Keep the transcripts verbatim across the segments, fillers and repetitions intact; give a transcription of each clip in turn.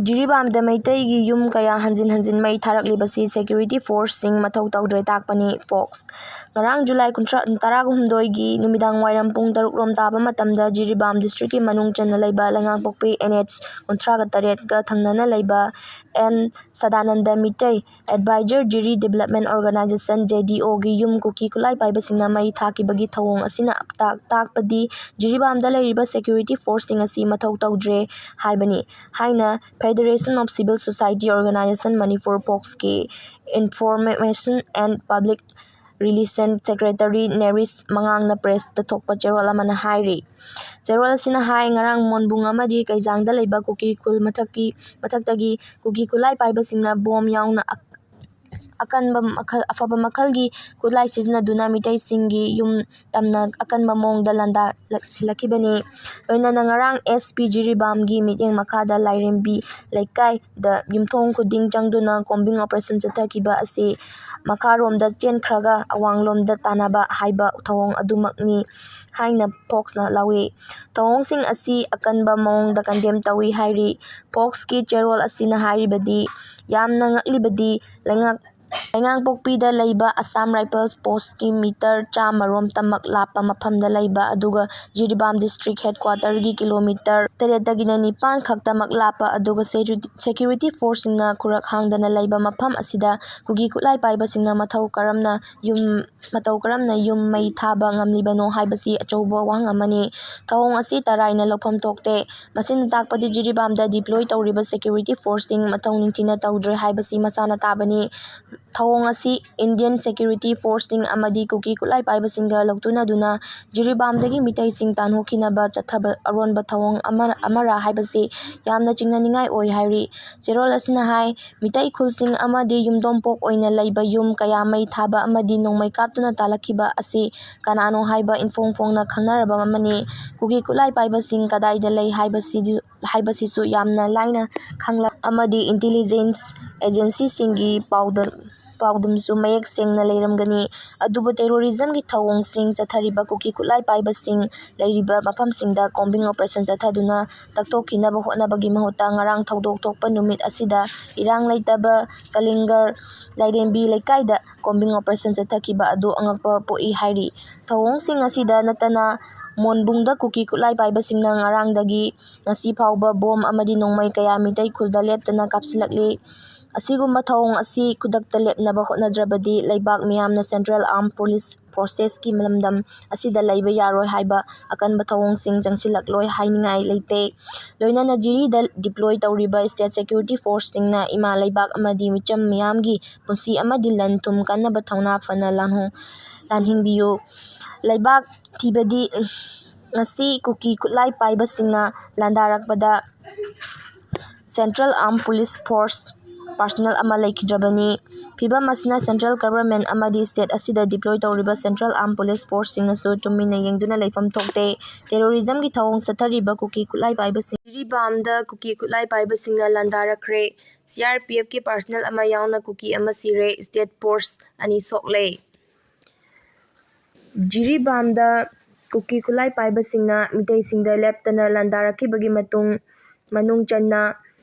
ꯖꯤꯔꯤꯕꯥꯝꯗ ꯃꯩꯇꯩꯒꯤ ꯌꯨꯝ ꯀꯌꯥ ꯍꯟꯖꯤꯟ ꯍꯟꯖꯤꯟ ꯃꯩ ꯊꯥꯔꯛꯂꯤꯕꯁꯤ security forceꯁꯤꯡ ꯃꯊꯧ ꯇꯧꯗ꯭ꯔꯦ ꯇꯥꯛꯄꯅꯤ꯫ ꯐꯣꯛꯁ꯫ ꯉꯔꯥꯡ ꯖꯨꯂꯥꯏ ꯀꯨꯟꯊ꯭ꯔꯥ, ꯇꯔꯥꯍꯨꯝꯗꯣꯏꯒꯤ ꯅꯨꯃꯤꯗꯥꯡ ꯋꯥꯏꯔꯝ ꯄꯨꯡ ꯇꯔꯨꯛ ꯔꯣꯝ ꯇꯥꯕ ꯃꯇꯝꯗ ꯖꯤꯔꯤꯕꯥꯝ districtꯀꯤ ꯃꯅꯨꯡ ꯆꯟꯅ ꯂꯩꯕ ꯂꯩꯉꯥꯛꯄꯣꯛꯄꯤ NH ꯀꯨꯟꯊ꯭ꯔꯥꯒ ꯇꯔꯦꯠꯀ ꯊꯪꯅꯅ ꯂꯩꯕ N ꯁꯗꯥꯅꯟꯗ ꯃꯤꯇꯩ, advisor ꯖꯤꯔꯤ development organisation, JDOꯒꯤ ꯌꯨꯝ ꯀꯨꯀꯤ ꯈꯨꯠꯂꯥꯏ ꯄꯥꯏꯕꯁꯤꯡꯅ ꯃꯩ ꯊꯥꯈꯤꯕꯒꯤ ꯊꯧꯑꯣꯡ ꯑꯁꯤꯅ ꯇꯥꯛ-, ꯇꯥꯛꯄꯗꯤ ꯖꯤꯔꯤꯕꯥꯝꯗ ꯂꯩꯔꯤꯕ security forceꯁꯤꯡ ꯑꯁꯤ ꯃꯊꯧ ꯇꯧꯗ꯭ꯔꯦ ꯍꯥꯏꯕꯅꯤ ꯍꯥꯏꯅ Federation of Civil Society Organisation Manipur, ꯐꯣꯛꯁꯀꯤ Information and Public Relation Secretary ꯅꯦꯔꯤꯁ ꯃꯉꯥꯡꯅ pressꯇ ꯊꯣꯛꯄ ꯆꯦꯔꯣꯜ ꯑꯃꯅ ꯍꯥꯏꯔꯤ꯫ ꯆꯦꯔꯣꯜ ꯑꯁꯤꯅ ꯍꯥꯏ, ꯉꯔꯥꯡ ꯃꯣꯟꯕꯨꯡ ꯑꯃꯗꯤ ꯀꯩꯖꯥꯡꯗ ꯂꯩꯕ ꯀꯨꯀꯤ ꯈꯨꯜ ꯃꯊꯛꯀꯤ, ꯃꯊꯛꯇꯒꯤ ꯀꯨꯀꯤ ꯈꯨꯠꯂꯥꯏ ꯄꯥꯏꯕꯁꯤꯡꯅ ꯕꯣꯝ ꯌꯥꯎꯅ ꯑꯛ-, ꯑꯀꯟꯕ ꯃꯈꯜ, ꯑꯐꯕ ꯃꯈꯜꯒꯤ ꯈꯨꯠꯂꯥꯏ ꯁꯤꯖꯤꯟꯅꯗꯨꯅ ꯃꯤꯇꯩꯁꯤꯡꯒꯤ ꯌꯨꯝ ꯇꯝꯅ ꯑꯀꯟꯕ ꯃꯑꯣꯡꯗ ꯂꯥꯟꯗꯥ-, ꯁꯤꯜꯂꯛꯈꯤꯕꯅꯤ꯫ ꯂꯣꯏꯅꯅ ꯉꯔꯥꯡ SP ꯖꯤꯔꯤꯕꯥꯝꯒꯤ ꯃꯤꯠꯌꯦꯡ ꯃꯈꯥꯗ ꯂꯥꯏꯔꯦꯝꯕꯤ ꯂꯩꯀꯥꯏꯗ ꯌꯨꯝꯊꯣꯡ ꯈꯨꯗꯤꯡ ꯆꯪꯗꯨꯅ combing operation ꯆꯠꯊꯈꯤꯕ ꯑꯁꯤ ꯃꯈꯥꯔꯣꯝꯗ ꯆꯦꯟꯈ꯭ꯔꯒ ꯑꯋꯥꯡꯂꯣꯝꯗ ꯇꯥꯟꯅꯕ ꯍꯥꯏꯕ ꯊꯧꯑꯣꯡ ꯑꯗꯨꯃꯛꯅꯤ ꯍꯥꯏꯅ ꯐꯣꯛꯁꯅ ꯂꯧꯏ꯫ ꯊꯧꯑꯣꯡꯁꯤꯡ ꯑꯁꯤ ꯑꯀꯟꯕ ꯃꯑꯣꯡꯗ condemn ꯇꯧꯏ ꯍꯥꯏꯔꯤ꯫ ꯐꯣꯛꯁꯀꯤ ꯆꯦꯔꯣꯜ ꯑꯁꯤꯅ ꯍꯥꯏꯔꯤꯕꯗꯤ, ꯌꯥꯝꯅ ꯉꯛꯂꯤꯕꯗꯤ ꯂꯩꯉꯥꯛ-, ꯂꯩꯉꯥꯡꯄꯣꯛꯄꯤꯗ ꯂꯩꯕ Assam Rifles Postꯀꯤ meter ꯆꯥꯝꯃ ꯔꯣꯝꯇꯃꯛ ꯂꯥꯞꯄ ꯃꯐꯝꯗ ꯂꯩꯕ, ꯑꯗꯨꯒ ꯖꯤꯔꯤꯕꯥꯝ district headquarterꯒꯤ kilometre ꯇꯔꯦꯠꯇꯒꯤꯅ ꯅꯤꯄꯥꯟ ꯈꯛꯇꯃꯛ ꯂꯥꯞꯄ, ꯑꯗꯨꯒ security, security forceꯁꯤꯡꯅ ꯈꯨꯔꯛ ꯍꯥꯡꯗꯅ ꯂꯩꯕ ꯃꯐꯝ ꯑꯁꯤꯗ ꯀꯨꯀꯤ ꯈꯨꯠꯂꯥꯏ ꯄꯥꯏꯕꯁꯤꯡꯅ ꯃꯊꯧ ꯀꯔꯝꯅ ꯌꯨꯝ, ꯃꯇꯧ ꯀꯔꯝꯅ ꯌꯨꯝ ꯃꯩ ꯊꯥꯕ ꯉꯝꯂꯤꯕꯅꯣ ꯍꯥꯏꯕꯁꯤ ꯑꯆꯧꯕ ꯋꯥꯍꯪ ꯑꯃꯅꯤ꯫ ꯊꯧꯑꯣꯡ ꯑꯁꯤ ꯇꯔꯥꯏꯅ ꯂꯧꯐꯝ ꯊꯣꯛꯇꯦ꯫ ꯃꯁꯤꯅ ꯇꯥꯛꯄꯗꯤ ꯖꯤꯔꯤꯕꯥꯝꯗ deploy ꯇꯧꯔꯤꯕ security forceꯁꯤꯡ ꯃꯊꯧ ꯅꯤꯡꯊꯤꯅ ꯇꯧꯗ꯭ꯔꯦ ꯍꯥꯏꯕꯁꯤ ꯃꯁꯥꯅ ꯇꯥꯕꯅꯤ꯫ ꯊꯧꯑꯣꯡ ꯑꯁꯤ Indian security forceꯁꯤꯡ ꯑꯃꯗꯤ ꯀꯨꯀꯤ ꯈꯨꯠꯂꯥꯏ ꯄꯥꯏꯕꯁꯤꯡꯒ ꯂꯧꯇꯨꯅꯗꯨꯅ ꯖꯤꯔꯤꯕꯥꯝꯗꯒꯤ ꯃꯤꯇꯩꯁꯤꯡ ꯇꯥꯟꯊꯣꯛꯈꯤꯅꯕ ꯆꯠꯊꯕ ꯑꯔꯣꯟꯕ ꯊꯧꯑꯣꯡ ꯑꯃ, ꯑꯃꯔ ꯍꯥꯏꯕꯁꯤ ꯌꯥꯝꯅ ꯆꯤꯡꯅꯅꯤꯡꯉꯥꯏ ꯑꯣꯏ ꯍꯥꯏꯔꯤ꯫ ꯆꯦꯔꯣꯜ ꯑꯁꯤꯅ ꯍꯥꯏ, ꯃꯤꯇꯩ ꯈꯨꯜꯁꯤꯡ ꯑꯃꯗꯤ ꯌꯨꯝꯗꯣꯝꯄꯣꯛ ꯑꯣꯏꯅ ꯂꯩꯕ ꯌꯨꯝ ꯀꯌꯥ ꯃꯩ ꯊꯥꯕ ꯑꯃꯗꯤ ꯅꯣꯡꯃꯩ ꯀꯥꯞꯇꯨꯅ ꯇꯥꯜꯂꯛꯈꯤꯕ ꯑꯁꯤ ꯀꯅꯥꯅꯣ ꯍꯥꯏꯕ ꯏꯟꯐꯣꯡ ꯐꯣꯡꯅ ꯈꯪꯅꯔꯕ ꯑꯃꯅꯤ꯫ ꯀꯨꯀꯤ ꯈꯨꯠꯂꯥꯏ ꯄꯥꯏꯕꯁꯤꯡ ꯀꯗꯥꯏꯗ ꯂꯩ ꯍꯥꯏꯕꯁꯤꯗꯨ, ꯍꯥꯏꯕꯁꯤꯁꯨ ꯌꯥꯝꯅ ꯂꯥꯏꯅ ꯈꯪꯂꯛ ꯑꯃꯗꯤ intelligence agencyꯁꯤꯡꯒꯤ ꯄꯥꯎꯗ-, ꯄꯥꯎꯗꯝꯁꯨ ꯃꯌꯦꯛ ꯁꯦꯡꯅ ꯂꯩꯔꯝꯒꯅꯤ꯫ ꯑꯗꯨꯕꯨ terrorism ꯒꯤ ꯊꯧꯑꯣꯡꯁꯤꯡ ꯆꯠꯊꯔꯤꯕ ꯀꯨꯀꯤ ꯈꯨꯠꯂꯥꯏ ꯄꯥꯏꯕꯁꯤꯡ ꯂꯩꯔꯤꯕ ꯃꯐꯝꯁꯤꯡꯗ combing operation ꯆꯠꯊꯗꯨꯅ ꯇꯛꯊꯣꯛꯈꯤꯅꯕ ꯍꯣꯠꯅꯕꯒꯤ ꯃꯍꯨꯠꯇ ꯉꯔꯥꯡ ꯊꯧꯗꯣꯛ ꯊꯣꯛꯄ ꯅꯨꯃꯤꯠ ꯑꯁꯤꯗ ꯏꯔꯥꯡ ꯂꯩꯇꯕ ꯀꯂꯤꯡꯒꯔ ꯂꯥꯏꯔꯦꯝꯕꯤ ꯂꯩꯀꯥꯏꯗ combing operation ꯆꯠꯊꯈꯤꯕ ꯑꯗꯨ ꯑꯉꯛꯄ ꯄꯣꯛꯏ ꯍꯥꯏꯔꯤ꯫ ꯊꯧꯑꯣꯡꯁꯤꯡ ꯑꯁꯤꯗ ꯅꯠꯇꯅ ꯃꯣꯟꯕꯨꯡꯗ ꯀꯨꯀꯤ ꯈꯨꯠꯂꯥꯏ ꯄꯥꯏꯕꯁꯤꯡꯅ ꯉꯔꯥꯡꯗꯒꯤ ꯉꯁꯤ ꯐꯥꯎꯕ ꯕꯣꯝ ꯑꯃꯗꯤ ꯅꯣꯡꯃꯩ ꯀꯌꯥ ꯃꯤꯇꯩ ꯈꯨꯜꯗ ꯂꯦꯞꯇꯅ ꯀꯥꯞꯁꯤꯜꯂꯛꯂꯤ꯫ ꯑꯁꯤꯒꯨꯝꯕ ꯊꯧꯑꯣꯡ ꯑꯁꯤ ꯈꯨꯗꯛꯇ ꯂꯦꯞꯅꯕ ꯍꯣꯠꯅꯗ꯭ꯔꯕꯗꯤ ꯂꯩꯕꯥꯛ ꯃꯤꯌꯥꯝꯅ Central Armed Police Forces ꯀꯤ ꯂꯝꯗꯝ ꯑꯁꯤꯗ ꯂꯩꯕ ꯌꯥꯔꯣꯏ ꯍꯥꯏꯕ ꯑꯀꯟꯕ ꯊꯧꯑꯣꯡꯁꯤꯡ ꯆꯪꯁꯤꯜꯂꯛꯂꯣꯏ ꯍꯥꯏꯅꯤꯡꯉꯥꯏ ꯂꯩꯇꯦ꯫ ꯂꯣꯏꯅꯅ ꯖꯤꯔꯤꯗ deploy ꯇꯧꯔꯤꯕ state security force ꯁꯤꯡꯅ ꯏꯃꯥ ꯂꯩꯕꯥꯛ ꯑꯃꯗꯤ ꯃꯤꯆꯝ ꯃꯤꯌꯥꯝꯒꯤ ꯄꯨꯟꯁꯤ ꯑꯃꯗꯤ ꯂꯟ ꯊꯨꯝ ꯀꯟꯅꯕ ꯊꯧꯅꯥ ꯐꯅ ꯂꯥꯟꯍꯣꯡ-, ꯂꯥꯟꯍꯤꯡꯕꯤꯌꯨ꯫ ꯂꯩꯕꯥꯛ ꯊꯤꯕꯗꯤ ꯉꯁꯤ ꯀꯨꯀꯤ ꯈꯨꯠꯂꯥꯏ ꯄꯥꯏꯕꯁꯤꯡꯅ ꯂꯥꯟꯗꯥꯔꯛꯄꯗ Central Armed Police Force personnel ꯑꯃ ꯂꯩꯈꯤꯗ꯭ꯔꯕꯅꯤ꯫ ꯐꯤꯚꯝ ꯑꯁꯤꯅ central government ꯑꯃꯗꯤ state ꯑꯁꯤꯗ deploy ꯇꯧꯔꯤꯕ Central Armed Police Force ꯁꯤꯡꯅꯁꯨ ꯇꯨꯃꯤꯟꯅ ꯌꯦꯡꯗꯨꯅ ꯂꯩꯐꯝ ꯊꯣꯛꯇꯦ꯫ Terrorism ꯒꯤ ꯊꯧꯑꯣꯡ ꯆꯠꯊꯔꯤꯕ ꯀꯨꯀꯤ ꯈꯨꯠꯂꯥꯏ ꯄꯥꯏꯕꯁꯤꯡ ꯖꯤꯔꯤꯕꯥꯝꯗ ꯀꯨꯀꯤ ꯈꯨꯠꯂꯥꯏ ꯄꯥꯏꯕꯁꯤꯡꯅ ꯂꯥꯟꯗꯥꯔꯛꯈ꯭ꯔꯦ꯫ ꯁꯤ ꯑꯥꯔ ꯄꯤ ꯑꯦꯐ ꯀꯤ personnel ꯑꯃ ꯌꯥꯎꯅ ꯀꯨꯀꯤ ꯑꯃ ꯁꯤꯔꯦ꯫ State force ꯑꯅꯤ ꯁꯣꯛꯂꯦ꯫ ꯖꯤꯔꯤꯕꯥꯝꯗ ꯀꯨꯀꯤ ꯈꯨꯠꯂꯥꯏ ꯄꯥꯏꯕꯁꯤꯡꯅ ꯃꯤꯇꯩꯁꯤꯡꯗ ꯂꯦꯞꯇꯅ ꯂꯥꯟꯗꯥꯔꯛꯈꯤꯕꯒꯤ ꯃꯇꯨꯡ, ꯃꯅꯨꯡ ꯆꯟꯅ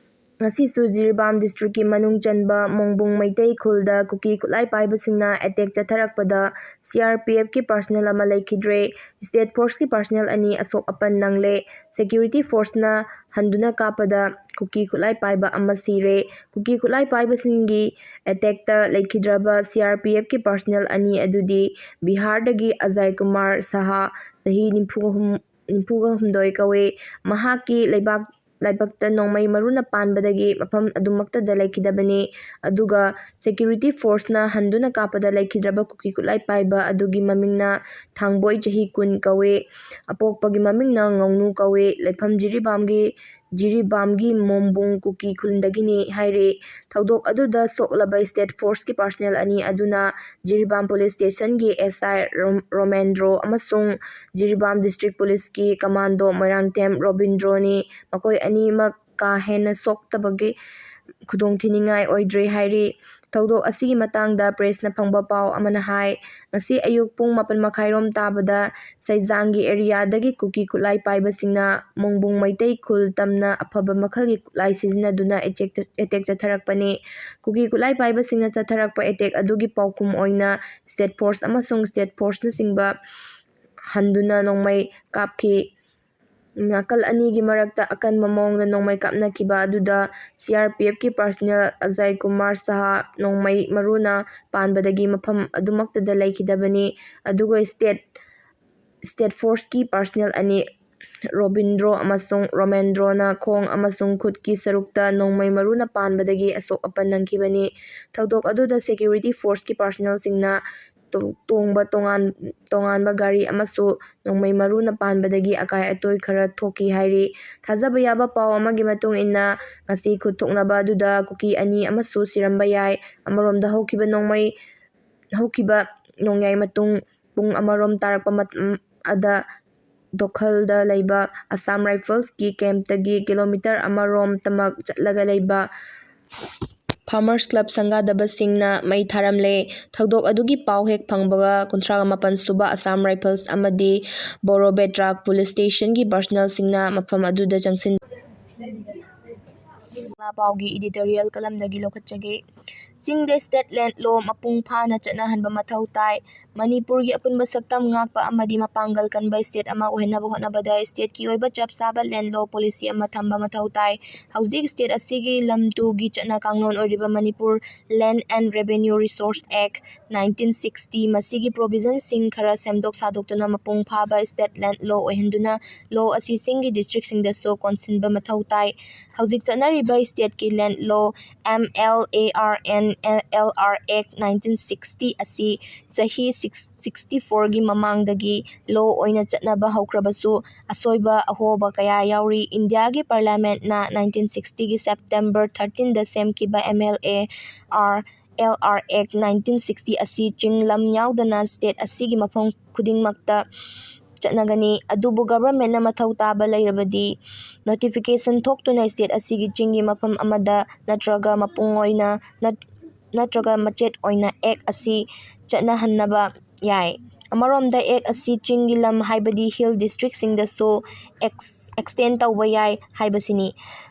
ꯉꯁꯤꯁꯨ ꯖꯤꯔꯤꯕꯥꯝ district ꯀꯤ ꯃꯅꯨꯡ ꯆꯟꯕ ꯃꯣꯡꯕꯨꯡ ꯃꯩꯇꯩ ꯈꯨꯜꯗ ꯀꯨꯀꯤ ꯈꯨꯠꯂꯥꯏ ꯄꯥꯏꯕꯁꯤꯡꯅ attack ꯆꯠꯊꯔꯛꯄꯗ ꯁꯤ ꯑꯥꯔ ꯄꯤ ꯑꯦꯐ ꯀꯤ personnel ꯑꯃ ꯂꯩꯈꯤꯗ꯭ꯔꯦ꯫ State force ꯀꯤ personnel ꯑꯅꯤ ꯑꯁꯣꯛ ꯑꯄꯟ ꯅꯪꯂꯦ꯫ Security force ꯅ ꯍꯟꯗꯨꯅ ꯀꯥꯞꯄꯗ ꯀꯨꯀꯤ ꯈꯨꯠꯂꯥꯏ ꯄꯥꯏꯕ ꯑꯃ ꯁꯤꯔꯦ꯫ ꯀꯨꯀꯤ ꯈꯨꯠꯂꯥꯏ ꯄꯥꯏꯕꯁꯤꯡꯒꯤ attack ꯇ ꯂꯩꯈꯤꯗ꯭ꯔꯕ ꯁꯤ ꯑꯥꯔ ꯄꯤ ꯑꯦꯐ ꯀꯤ personnel ꯑꯅꯤ ꯑꯗꯨꯗꯤ ꯕꯤꯍꯥꯔꯗꯒꯤ ꯑꯖꯥꯏ ꯀꯨꯃꯥꯔ ꯁꯍꯥ, ꯆꯍꯤ ꯅꯤꯐꯨ ꯑꯍꯨꯝ, ꯅꯤꯐꯨꯒ ꯍꯨꯝꯗꯣꯏ ꯀꯧꯏ꯫ ꯃꯍꯥꯛꯀꯤ ꯂꯩꯕꯥꯛ, ꯂꯥꯏꯕꯛꯇ ꯅꯣꯡꯃꯩ ꯃꯔꯨꯅ ꯄꯥꯟꯕꯗꯒꯤ ꯃꯐꯝ ꯑꯗꯨꯃꯛꯇꯗ ꯂꯩꯈꯤꯗꯕꯅꯤ꯫ ꯑꯗꯨꯒ security force ꯅ ꯍꯟꯗꯨꯅ ꯀꯥꯞꯄꯗ ꯂꯩꯈꯤꯗ꯭ꯔꯕ ꯀꯨꯀꯤ ꯈꯨꯠꯂꯥꯏ ꯄꯥꯏꯕ ꯑꯗꯨꯒꯤ ꯃꯃꯤꯡꯅ ꯊꯥꯡꯕꯣꯏ, ꯆꯍꯤ ꯀꯨꯟ ꯀꯧꯏ꯫ ꯑꯄꯣꯛꯄꯒꯤ ꯃꯃꯤꯡꯅ ꯉꯧꯅꯨ ꯀꯧꯏ꯫ ꯂꯩꯐꯝ ꯖꯤꯔꯤꯕꯥꯝꯒꯤ, ꯖꯤꯔꯤꯕꯥꯝꯒꯤ ꯃꯣꯝꯕꯨꯡ ꯀꯨꯀꯤ ꯈꯨꯜꯗꯒꯤꯅꯤ ꯍꯥꯏꯔꯤ꯫ ꯊꯧꯗꯣꯛ ꯑꯗꯨꯗ ꯁꯣꯛꯂꯕ state force ꯀꯤ personnel ꯑꯅꯤ ꯑꯗꯨꯅ ꯖꯤꯔꯤꯕꯥꯝ police station ꯒꯤ ꯑꯦꯁ ꯑꯥꯏ ꯔꯣꯝ-, ꯔꯣꯃꯦꯟꯗ꯭ꯔꯣ ꯑꯃꯁꯨꯡ ꯖꯤꯔꯤꯕꯥꯝ district police ꯀꯤ commando ꯃꯣꯏꯔꯥꯡꯊꯦꯝ ꯔꯣꯕꯤꯟꯗ꯭ꯔꯣꯅꯤ꯫ ꯃꯈꯣꯏ ꯑꯅꯤꯃꯛ ꯀꯥ ꯍꯦꯟꯅ ꯁꯣꯛꯇꯕꯒꯤ ꯈꯨꯗꯣꯡꯊꯤꯅꯤꯡꯉꯥꯏ ꯑꯣꯏꯗ꯭ꯔꯦ ꯍꯥꯏꯔꯤ꯫ ꯊꯧꯗꯣꯛ ꯑꯁꯤꯒꯤ ꯃꯇꯥꯡꯗ ꯄ꯭ꯔꯦꯁꯅ ꯐꯪꯕ ꯄꯥꯎ ꯑꯃꯅ ꯍꯥꯏ, ꯉꯁꯤ ꯑꯌꯨꯛ ꯄꯨꯡ ꯃꯥꯄꯟ ꯃꯈꯥꯏꯔꯣꯝ ꯇꯥꯕꯗ ꯁꯩꯖꯥꯡꯒꯤ ꯑꯦꯔꯤꯌꯥꯗꯒꯤ ꯀꯨꯀꯤ ꯈꯨꯠꯂꯥꯏ ꯄꯥꯏꯕꯁꯤꯡꯅ ꯃꯣꯡꯕꯨꯡ ꯃꯩꯇꯩ ꯈꯨꯜ ꯇꯝꯅ ꯑꯐꯕ ꯃꯈꯜꯒꯤ ꯈꯨꯠꯂꯥꯏ ꯁꯤꯖꯤꯟꯅꯗꯨꯅ ꯑꯦꯇꯦꯛ, ꯑꯦꯇꯦꯛ ꯆꯠꯊꯔꯛꯄꯅꯤ꯫ ꯀꯨꯀꯤ ꯈꯨꯠꯂꯥꯏ ꯄꯥꯏꯕꯁꯤꯡꯅ ꯆꯠꯊꯔꯛꯄ ꯑꯦꯇꯦꯛ ꯑꯗꯨꯒꯤ ꯄꯥꯎꯈꯨꯝ ꯑꯣꯏꯅ ꯁ꯭ꯇꯦꯠ ꯐꯣꯔꯁ ꯑꯃꯁꯨꯡ ꯁ꯭ꯇꯦꯠ ꯐꯣꯔꯁꯅꯆꯤꯡꯕ ꯍꯟꯗꯨꯅ ꯅꯣꯡꯃꯩ ꯀꯥꯞꯈꯤ꯫ ꯅꯥꯀꯜ ꯑꯅꯤꯒꯤ ꯃꯔꯛꯇ ꯑꯀꯟꯕ ꯃꯑꯣꯡꯗ ꯅꯣꯡꯃꯩ ꯀꯥꯞꯅꯈꯤꯕ ꯑꯗꯨꯗ ꯁꯤ ꯑꯥꯔ ꯄꯤ ꯑꯦꯐꯀꯤ ꯄꯥꯔꯁꯅꯦꯜ ꯑꯖꯌ ꯀꯨꯃꯥꯔ ꯁꯍꯥ ꯅꯣꯡꯃꯩ ꯃꯔꯨꯅ ꯄꯥꯟꯕꯗꯒꯤ ꯃꯐꯝ ꯑꯗꯨꯃꯛꯇꯗ ꯂꯩꯈꯤꯗꯕꯅꯤ꯫ ꯑꯗꯨꯒ ꯁ꯭ꯇꯦꯠ, ꯁ꯭ꯇꯦꯠ ꯐꯣꯔꯁꯀꯤ ꯄꯥꯔꯁꯅꯦꯜ ꯑꯅꯤ ꯔꯣꯕꯤꯟꯗ꯭ꯔꯣ ꯑꯃꯁꯨꯡ ꯔꯣꯃꯦꯟꯗ꯭ꯔꯣꯅ ꯈꯣꯡ ꯑꯃꯁꯨꯡ ꯈꯨꯠꯀꯤ ꯁꯔꯨꯛꯇ ꯅꯣꯡꯃꯩ ꯃꯔꯨꯅ ꯄꯥꯟꯕꯗꯒꯤ ꯑꯁꯣꯛ ꯑꯄꯟ ꯅꯪꯈꯤꯕꯅꯤ꯫ ꯊꯧꯗꯣꯛ ꯑꯗꯨꯗ ꯁꯦꯀ꯭ꯌꯨꯔꯤꯇꯤ ꯐꯣꯔꯁꯀꯤ ꯄꯥꯔꯁꯅꯦꯜꯁꯤꯡꯅ ꯇꯣ-, ꯇꯣꯡꯕ ꯇꯣꯉꯥꯟ-, ꯇꯣꯉꯥꯟꯕ ꯒꯥꯔꯤ ꯑꯃꯁꯨ ꯅꯣꯡꯃꯩ ꯃꯔꯨꯅ ꯄꯥꯟꯕꯗꯒꯤ ꯑꯀꯥꯏ ꯑꯇꯣꯏ ꯈꯔ ꯊꯣꯛꯈꯤ ꯍꯥꯏꯔꯤ꯫ ꯊꯥꯖꯕ ꯌꯥꯕ ꯄꯥꯎ ꯑꯃꯒꯤ ꯃꯇꯨꯡ ꯏꯟꯅ, ꯉꯁꯤ ꯈꯨꯠ ꯊꯣꯛꯅꯕ ꯑꯗꯨꯗ ꯀꯨꯀꯤ ꯑꯅꯤ ꯑꯃꯁꯨ ꯁꯤꯔꯝꯕ ꯌꯥꯏ꯫ ꯑꯃꯔꯣꯝꯗ, ꯍꯧꯈꯤꯕ ꯅꯣꯡꯃꯩ, ꯍꯧꯈꯤꯕ ꯅꯣꯡꯌꯥꯏ ꯃꯇꯨꯡ ꯄꯨꯡ ꯑꯃꯔꯣꯝ ꯇꯥꯔꯛꯄ ꯃꯇꯝ ꯑꯗ ꯗꯣꯈꯜꯗ ꯂꯩꯕ ꯑꯁꯥꯝ ꯔꯥꯏꯐꯜꯁꯀꯤ ꯀꯦꯝꯞꯇꯒꯤ ꯀꯤꯂꯣꯃꯤꯇꯔ ꯑꯃꯔꯣꯝ ꯇꯃꯛ ꯆꯠꯂꯒ ꯂꯩꯕ ꯐꯥꯔꯃꯔꯁ ꯀ꯭ꯂꯕ ꯁꯪꯒꯥꯗꯕꯁꯤꯡꯅ ꯃꯩ ꯊꯥꯔꯝꯂꯦ꯫ ꯊꯧꯗꯣꯛ ꯑꯗꯨꯒꯤ ꯄꯥꯎ ꯍꯦꯛ ꯐꯪꯕꯒ, ꯀꯨꯟꯊ꯭ꯔꯥ ꯃꯥꯄꯟ ꯁꯨꯕ ꯑꯁꯥꯝ ꯔꯥꯏꯐꯜꯁ ꯑꯃꯗꯤ ꯕꯣꯔꯣꯕꯦꯇ꯭ꯔꯥꯛ ꯄꯨꯂꯤꯁ ꯁ꯭ꯇꯦꯁꯟꯒꯤ ꯄꯥꯔꯁꯅꯦꯜꯁꯤꯡꯅ ꯃꯐꯝ ꯑꯗꯨꯗ ꯆꯪꯁꯤꯟ-, ꯄꯥꯎꯒꯤ ꯏꯗꯤꯇꯣꯔꯤꯌꯦꯜ ꯀꯂꯝꯗꯒꯤ ꯂꯧꯈꯠꯆꯒꯦ꯫ ꯆꯤꯡꯗ ꯁ꯭ꯇꯦꯠ ꯂꯦꯟ ꯂꯣ ꯃꯄꯨꯡ ꯐꯥꯅ ꯆꯠꯅꯍꯟꯕ ꯃꯊꯧ ꯇꯥꯏ꯫ ꯃꯅꯤꯄꯨꯔꯒꯤ ꯑꯄꯨꯟꯕ ꯁꯛꯇꯝ ꯉꯥꯛꯄ ꯑꯃꯗꯤ ꯃꯄꯥꯡꯒꯜ ꯀꯟꯕ ꯁ꯭ꯇꯦꯠ ꯑꯃ ꯑꯣꯏꯍꯟꯅꯕ ꯍꯣꯠꯅꯕꯗ ꯁ꯭ꯇꯦꯠꯀꯤ ꯑꯣꯏꯕ ꯆꯞ ꯆꯥꯕ ꯂꯦꯟ ꯂꯣ ꯄꯣꯂꯤꯁꯤ ꯑꯃ ꯊꯝꯕ ꯃꯊꯧ ꯇꯥꯏ꯫ ꯍꯧꯖꯤꯛ ꯁ꯭ꯇꯦꯠ ꯑꯁꯤꯒꯤ ꯂꯝ ꯇꯨꯒꯤ ꯆꯠꯅ ꯀꯥꯡꯂꯣꯟ ꯑꯣꯏꯔꯤꯕ Manipur Land and Revenue Resource Act nineteen sixty, ꯃꯁꯤꯒꯤ ꯄ꯭ꯔꯣꯚꯤꯖꯟꯁꯤꯡ ꯈꯔ ꯁꯦꯝꯗꯣꯛ ꯁꯥꯗꯣꯛꯇꯨꯅ ꯃꯄꯨꯡ ꯐꯥꯕ ꯁ꯭ꯇꯦꯠ ꯂꯦꯟ ꯂꯣ ꯑꯣꯏꯍꯟꯗꯨꯅ ꯂꯣ ꯑꯁꯤ ꯆꯤꯡꯒꯤ ꯗꯤꯁꯇ꯭ꯔꯤꯛꯁꯤꯡꯗꯁꯨ ꯀꯣꯟꯁꯤꯟꯕ ꯃꯊꯧ ꯇꯥꯏ꯫ ꯍꯧꯖꯤꯛ ꯆꯠꯅꯔꯤꯕ ꯁ꯭ꯇꯦꯠꯀꯤ ꯂꯦꯟ ꯂꯣ, M L A R N L R Act nineteen sixty ꯑꯁꯤ ꯆꯍꯤ six, sixty fourꯒꯤ ꯃꯃꯥꯡꯗꯒꯤ ꯂꯣ ꯑꯣꯏꯅ ꯆꯠꯅꯕ ꯍꯧꯈ꯭ꯔꯕꯁꯨ, ꯑꯁꯣꯏꯕ ꯑꯍꯣꯕ ꯀꯌꯥ ꯌꯥꯎꯔꯤ꯫ ꯏꯟꯗꯤꯌꯥꯒꯤ ꯄꯥꯔꯂꯤꯌꯥꯃꯦꯟꯠꯅ nineteen sixtyꯒꯤ September thirteenꯗ ꯁꯦꯝꯈꯤꯕ M L A R L R Act nineteen sixty ꯑꯁꯤ ꯆꯤꯡ ꯂꯝ ꯌꯥꯎꯗꯅ ꯁ꯭ꯇꯦꯠ ꯑꯁꯤꯒꯤ ꯃꯐꯝ ꯈꯨꯗꯤꯡꯃꯛꯇ ꯆꯠꯅꯒꯅꯤ꯫ ꯑꯗꯨꯕꯨ governmentꯅ ꯃꯊꯧ ꯇꯥꯕ ꯂꯩꯔꯕꯗꯤ notification ꯊꯣꯛꯇꯨꯅ state ꯑꯁꯤꯒꯤ ꯆꯤꯡꯒꯤ ꯃꯐꯝ ꯑꯃꯗ ꯅꯠꯇ꯭ꯔꯒ ꯃꯄꯨꯡ ꯑꯣꯏꯅ ꯅꯠ-, ꯅꯠꯇ꯭ꯔꯒ ꯃꯆꯦꯠ ꯑꯣꯏꯅ act ꯑꯁꯤ ꯆꯠꯅꯍꯟꯅꯕ ꯌꯥꯏ꯫ ꯑꯃꯔꯣꯝꯗ act ꯑꯁꯤ ꯆꯤꯡꯒꯤ ꯂꯝ, ꯍꯥꯏꯕꯗꯤ hill districtꯁꯤꯡꯗꯁꯨ ex-, extend ꯇꯧꯕ ꯌꯥꯏ ꯍꯥꯏꯕꯁꯤꯅꯤ꯫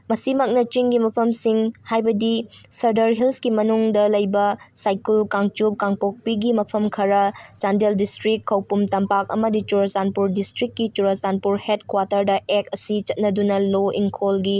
ꯃꯁꯤꯃꯛꯅ ꯆꯤꯡꯒꯤ ꯃꯐꯝꯁꯤꯡ, ꯍꯥꯏꯕꯗꯤ Sadar Hillsꯀꯤ ꯃꯅꯨꯡꯗ ꯂꯩꯕ ꯁꯥꯏꯀꯨꯜ, ꯀꯥꯡꯆꯨꯞ, ꯀꯥꯡꯄꯣꯛꯄꯤꯒꯤ ꯃꯐꯝ ꯈꯔ, ꯆꯥꯟꯗꯦꯜ district, ꯈꯧꯄꯨꯝ ꯇꯝꯄꯥꯛ ꯑꯃꯗꯤ ꯆꯨꯔꯆꯥꯟꯄꯨꯔ districtꯀꯤ ꯆꯨꯔꯆꯥꯟꯄꯨꯔ headquarterꯗ act ꯑꯁꯤ ꯆꯠꯅꯗꯨꯅ ꯂꯧ ꯏꯪꯈꯣꯜꯒꯤ,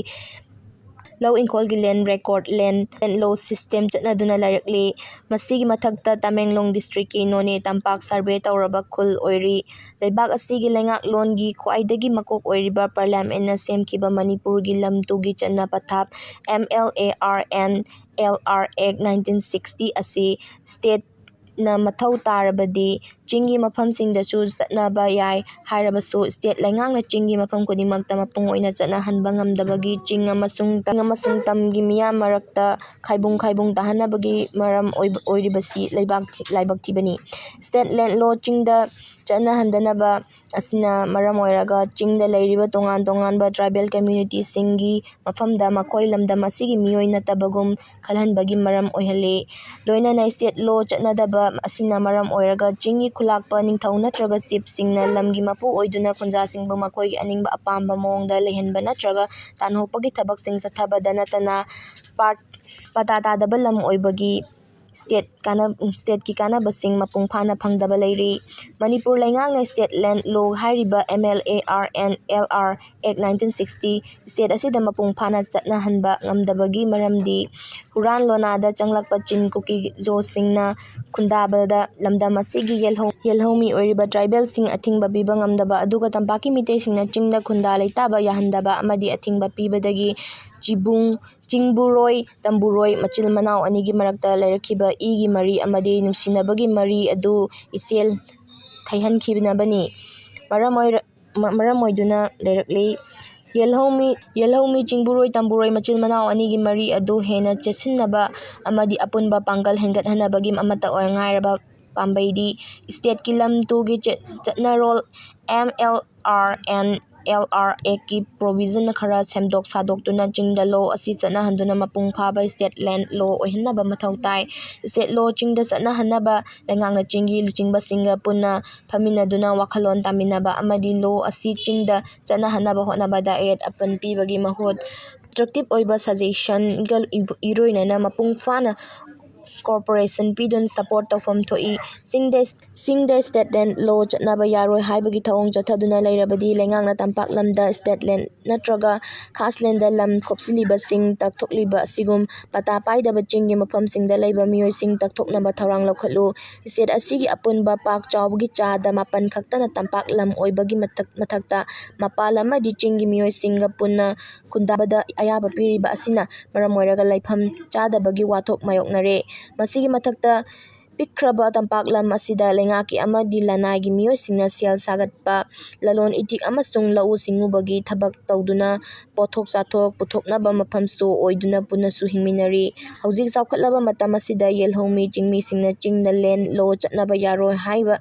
ꯂꯧ ꯏꯪꯈꯣꯜꯒꯤ land record, land, land law system ꯆꯠꯅꯗꯨꯅ ꯂꯩꯔꯛꯂꯤ꯫ ꯃꯁꯤꯒꯤ ꯃꯊꯛꯇ ꯇꯃꯦꯡꯂꯣꯡ districtꯀꯤ ꯅꯣꯅꯦ ꯇꯝꯄꯥꯛ survey ꯇꯧꯔꯕ ꯈꯨꯜ ꯑꯣꯏꯔꯤ꯫ ꯂꯩꯕꯥꯛ ꯑꯁꯤꯒꯤ ꯂꯩꯉꯥꯛꯂꯣꯟꯒꯤ ꯈ꯭ꯋꯥꯏꯗꯒꯤ ꯃꯀꯣꯛ ꯑꯣꯏꯔꯤꯕ parliamentꯅ ꯁꯦꯝꯈꯤꯕ ꯃꯅꯤꯄꯨꯔꯒꯤ ꯂꯝ ꯇꯨꯒꯤ ꯆꯠꯅ ꯄꯊꯥꯞ, M L A R and L R Act nineteen sixty ꯑꯁꯤ stateꯅ ꯃꯊꯧ ꯇꯥꯔꯕꯗꯤ ꯆꯤꯡꯒꯤ ꯃꯐꯝꯁꯤꯡꯗꯁꯨ ꯆꯠꯅꯕ ꯌꯥꯏ ꯍꯥꯏꯔꯕꯁꯨ, state ꯂꯩꯉꯥꯛꯅ ꯆꯤꯡꯒꯤ ꯃꯐꯝ ꯈꯨꯗꯤꯡꯃꯛꯇ ꯃꯄꯨꯡ ꯑꯣꯏꯅ ꯆꯠꯅꯍꯟꯕ ꯉꯝꯗꯕꯒꯤ ꯆꯤꯡ ꯑꯃꯁꯨꯡ, ꯑꯃꯁꯨꯡ ꯇꯝꯒꯤ ꯃꯤꯌꯥꯝ ꯃꯔꯛꯇ ꯈꯥꯏꯕꯨꯡ ꯈꯥꯏꯕꯨꯡ ꯇꯥꯍꯟꯅꯕꯒꯤ ꯃꯔꯝ ꯑꯣꯏꯕ, ꯑꯣꯏꯔꯤꯕꯁꯤ ꯂꯩꯕꯥꯛ ꯊꯤ-, ꯂꯥꯏꯕꯛ ꯊꯤꯕꯅꯤ꯫ State land law ꯆꯤꯡꯗ ꯆꯠꯅꯍꯟꯗꯅꯕ ꯑꯁꯤꯅ ꯃꯔꯝ ꯑꯣꯏꯔꯒ ꯆꯤꯡꯗ ꯂꯩꯔꯤꯕ ꯇꯣꯉꯥꯟ ꯇꯣꯉꯥꯟꯕ tribal communityꯁꯤꯡꯒꯤ ꯃꯐꯝꯗ ꯃꯈꯣꯏ ꯂꯝꯗꯝ ꯑꯁꯤꯒꯤ ꯃꯤꯑꯣꯏ ꯅꯠꯇꯕꯒꯨꯝ ꯈꯜꯍꯟꯕꯒꯤ ꯃꯔꯝ ꯑꯣꯏꯍꯜꯂꯤ꯫ ꯂꯣꯏꯅꯅ state law ꯆꯠꯅꯗꯕ ꯑꯁꯤꯅ ꯃꯔꯝ ꯑꯣꯏꯔꯒ ꯆꯤꯡꯒꯤ ꯈꯨꯂꯥꯛꯄ ꯅꯤꯡꯊꯧ ꯅꯠꯇ꯭ꯔꯒ chiefꯁꯤꯡꯅ ꯂꯝꯒꯤ ꯃꯄꯨ ꯑꯣꯏꯗꯨꯅ ꯈꯨꯟꯖꯥꯁꯤꯡꯕꯨ ꯃꯈꯣꯏꯒꯤ ꯑꯅꯤꯡꯕ ꯑꯄꯥꯝꯕ ꯃꯑꯣꯡꯗ ꯂꯩꯍꯟꯕ ꯅꯠꯇ꯭ꯔꯒ ꯇꯥꯟꯊꯣꯛꯄꯒꯤ ꯊꯕꯛꯁꯤꯡ ꯆꯠꯊꯕꯗ ꯅꯠꯇꯅ ꯄꯥꯠ-, ꯄꯇꯥ ꯇꯥꯗꯕ ꯂꯝ ꯑꯣꯏꯕꯒꯤ state ꯀꯥꯟꯅ-, stateꯀꯤ ꯀꯥꯟꯅꯕꯁꯤꯡ ꯃꯄꯨꯡ ꯐꯥꯅ ꯐꯪꯗꯕ ꯂꯩꯔꯤ꯫ ꯃꯅꯤꯄꯨꯔ ꯂꯩꯉꯥꯛꯅ state land law ꯍꯥꯏꯔꯤꯕ M L A R and L R Act nineteen sixty state ꯑꯁꯤꯗ ꯃꯄꯨꯡ ꯐꯥꯅ ꯆꯠꯅꯍꯟꯕ ꯉꯝꯗꯕꯒꯤ ꯃꯔꯝꯗꯤ ꯍꯨꯔꯥꯟ ꯂꯣꯅꯥꯗ ꯆꯪꯂꯛꯄ ꯆꯤꯟ ꯀꯨꯀꯤ ꯖꯣꯁꯤꯡꯅ ꯈꯨꯟꯗꯥꯕꯗ ꯂꯝꯗꯝ ꯑꯁꯤꯒꯤ ꯌꯦꯜꯍꯧ-, ꯌꯦꯜꯍꯧꯃꯤ ꯑꯣꯏꯔꯤꯕ tribalꯁꯤꯡ ꯑꯊꯤꯡꯕ ꯄꯤꯕ ꯉꯝꯗꯕ, ꯑꯗꯨꯒ ꯇꯝꯄꯥꯛꯀꯤ ꯃꯤꯇꯩꯁꯤꯡꯅ ꯆꯤꯡꯗ ꯈꯨꯟꯗꯥ ꯂꯩꯇꯥꯕ ꯌꯥꯍꯟꯗꯕ ꯑꯃꯗꯤ ꯑꯊꯤꯡꯕ ꯄꯤꯕꯗꯒꯤ ꯆꯤꯕꯨꯡ, ꯆꯤꯡꯕꯨꯔꯣꯏ ꯇꯝꯕꯨꯔꯣꯏ ꯃꯆꯤꯜ ꯃꯅꯥꯎ ꯑꯅꯤꯒꯤ ꯃꯔꯛꯇ ꯂꯩꯔꯛꯈꯤꯕ ꯏꯒꯤ ꯃꯔꯤ ꯑꯃꯗꯤ ꯅꯨꯡꯁꯤꯅꯕꯒꯤ ꯃꯔꯤ ꯑꯗꯨ ꯏꯆꯦꯜ ꯊꯩꯍꯟꯈꯤꯅꯕꯅꯤ꯫ ꯃꯔꯝ ꯑꯣꯏꯔ-, ꯃ-, ꯃꯔꯝ ꯑꯣꯏꯗꯨꯅ ꯂꯩꯔꯛꯂꯤ꯫ ꯌꯦꯜꯍꯧꯃꯤ, ꯌꯦꯜꯍꯧꯃꯤ ꯆꯤꯡꯕꯨꯔꯣꯏ ꯇꯝꯕꯨꯔꯣꯏ ꯃꯆꯤꯜ ꯃꯅꯥꯎ ꯑꯅꯤꯒꯤ ꯃꯔꯤ ꯑꯗꯨ ꯍꯦꯟꯅ ꯆꯦꯠꯁꯤꯟꯅꯕ ꯑꯃꯗꯤ ꯑꯄꯨꯟꯕ ꯄꯥꯡꯒꯜ ꯍꯦꯟꯒꯠꯍꯟꯅꯕꯒꯤ ꯑꯃꯠꯇ ꯑꯣꯏ ꯉꯥꯏꯔꯕ ꯄꯥꯝꯕꯩꯗꯤ ꯁ꯭ꯇꯦꯠꯀꯤ ꯂꯝ ꯇꯨꯒꯤ ꯆꯠ-, ꯆꯠꯅꯔꯣꯜ M L R and L R Act ꯀꯤ provision ꯈꯔ ꯁꯦꯝꯗꯣꯛ ꯁꯥꯗꯣꯛꯇꯨꯅ ꯆꯤꯡꯗ law ꯑꯁꯤ ꯆꯠꯅꯍꯟꯗꯨꯅ ꯃꯄꯨꯡ ꯐꯥꯕ state land law ꯑꯣꯏꯍꯟꯅꯕ ꯃꯊꯧ ꯇꯥꯏ꯫ State law ꯆꯤꯡꯗ ꯆꯠꯅꯍꯟꯅꯕ ꯂꯩꯉꯥꯛꯅ ꯆꯤꯡꯒꯤ ꯂꯨꯆꯤꯡꯕꯁꯤꯡꯒ ꯄꯨꯟꯅ ꯐꯝꯃꯤꯟꯅꯗꯨꯅ ꯋꯥꯈꯜꯂꯣꯟ ꯇꯥꯃꯤꯟꯅꯕ ꯑꯃꯗꯤ law ꯑꯁꯤ ꯆꯤꯡꯗ ꯆꯠꯅꯍꯟꯅꯕ ꯍꯣꯠꯅꯕꯗ ꯑꯌꯦꯠ ꯑꯄꯟ ꯄꯤꯕꯒꯤ ꯃꯍꯨꯠ constructive ꯑꯣꯏꯕ suggestion ꯒ ꯏꯔꯣꯏꯅꯅ ꯃꯄꯨꯡ ꯐꯥꯅ cooperation ꯄꯤꯗꯨꯅ support ꯇꯧꯐꯝ ꯊꯣꯛꯏ꯫ ꯆꯤꯡꯗ, ꯆꯤꯡꯗ state land law ꯆꯠꯅꯕ ꯌꯥꯔꯣꯏ ꯍꯥꯏꯕꯒꯤ ꯊꯧꯑꯣꯡ ꯆꯠꯊꯗꯨꯅ ꯂꯩꯔꯕꯗꯤ ꯂꯩꯉꯥꯛꯅ ꯇꯝꯄꯥꯛ ꯂꯝꯗ state land ꯅꯠꯇ꯭ꯔꯒ ꯈꯥꯁ land ꯗ ꯂꯝ ꯈꯣꯞꯆꯤꯜꯂꯤꯕꯁꯤꯡ ꯇꯛꯊꯣꯛꯂꯤꯕ ꯑꯁꯤꯒꯨꯝ ꯄꯇꯥ ꯄꯥꯏꯗꯕ ꯆꯤꯡꯒꯤ ꯃꯐꯝꯁꯤꯡꯗ ꯂꯩꯕ ꯃꯤꯑꯣꯏꯁꯤꯡ ꯇꯛꯊꯣꯛꯅꯕ ꯊꯧꯔꯥꯡ ꯂꯧꯈꯠꯂꯨ꯫ State ꯑꯁꯤꯒꯤ ꯑꯄꯨꯟꯕ ꯄꯥꯛ ꯆꯥꯎꯕꯒꯤ ꯆꯥꯗ ꯃꯥꯄꯟ ꯈꯛꯇꯅ ꯇꯝꯄꯥꯛ ꯂꯝ ꯑꯣꯏꯕꯒꯤ ꯃꯊꯛ-, ꯃꯊꯛꯇ ꯃꯄꯥꯜ ꯑꯃꯗꯤ ꯆꯤꯡꯒꯤ ꯃꯤꯑꯣꯏꯁꯤꯡꯒ ꯄꯨꯟꯅ ꯈꯨꯟꯗꯥꯕꯗ ꯑꯌꯥꯕ ꯄꯤꯔꯤꯕ ꯑꯁꯤꯅ ꯃꯔꯝ ꯑꯣꯏꯔꯒ ꯂꯩꯐꯝ ꯆꯥꯗꯕꯒꯤ ꯋꯥꯊꯣꯛ ꯃꯥꯌꯣꯛꯅꯔꯦ꯫ ꯃꯁꯤꯒꯤ ꯃꯊꯛꯇ ꯄꯤꯛꯈ꯭ꯔꯕ ꯇꯝꯄꯥꯛ ꯂꯝ ꯑꯁꯤꯗ ꯂꯩꯉꯥꯛꯀꯤ ꯑꯃꯗꯤ ꯂꯅꯥꯏꯒꯤ ꯃꯤꯑꯣꯏꯁꯤꯡꯅ ꯁꯦꯜ ꯁꯥꯒꯠꯄ, ꯂꯂꯣꯟ ꯏꯇꯤꯛ ꯑꯃꯁꯨꯡ ꯂꯧꯎ ꯁꯤꯡꯎꯕꯒꯤ ꯊꯕꯛ ꯇꯧꯗꯨꯅ ꯄꯣꯠꯊꯣꯛ ꯆꯥꯊꯣꯛ ꯄꯨꯊꯣꯛꯅꯕ ꯃꯐꯝꯁꯨ ꯑꯣꯏꯗꯨꯅ ꯄꯨꯟꯅꯁꯨ ꯍꯤꯡꯃꯤꯟꯅꯔꯤ꯫ ꯍꯧꯖꯤꯛ ꯆꯥꯎꯈꯠꯂꯕ ꯃꯇꯝ ꯑꯁꯤꯗ ꯌꯦꯜꯍꯧꯃꯤ ꯆꯤꯡꯃꯤꯁꯤꯡꯅ ꯆꯤꯡꯗ land law ꯆꯠꯅꯕ ꯌꯥꯔꯣꯏ ꯍꯥꯏꯕ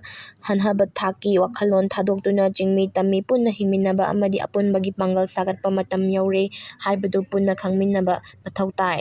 ꯍꯟꯊꯕ ꯊꯥꯛꯀꯤ ꯋꯥꯈꯜꯂꯣꯟ ꯊꯥꯗꯣꯛꯇꯨꯅ ꯆꯤꯡꯃꯤ ꯇꯝꯃꯤ ꯄꯨꯟꯅ ꯍꯤꯡꯃꯤꯟꯅꯕ ꯑꯃꯗꯤ ꯑꯄꯨꯟꯕꯒꯤ ꯄꯥꯡꯒꯜ ꯁꯥꯒꯠꯄ ꯃꯇꯝ ꯌꯧꯔꯦ ꯍꯥꯏꯕꯗꯨ ꯄꯨꯟꯅ ꯈꯪꯃꯤꯟꯅꯕ ꯃꯊꯧ ꯇꯥꯏ꯫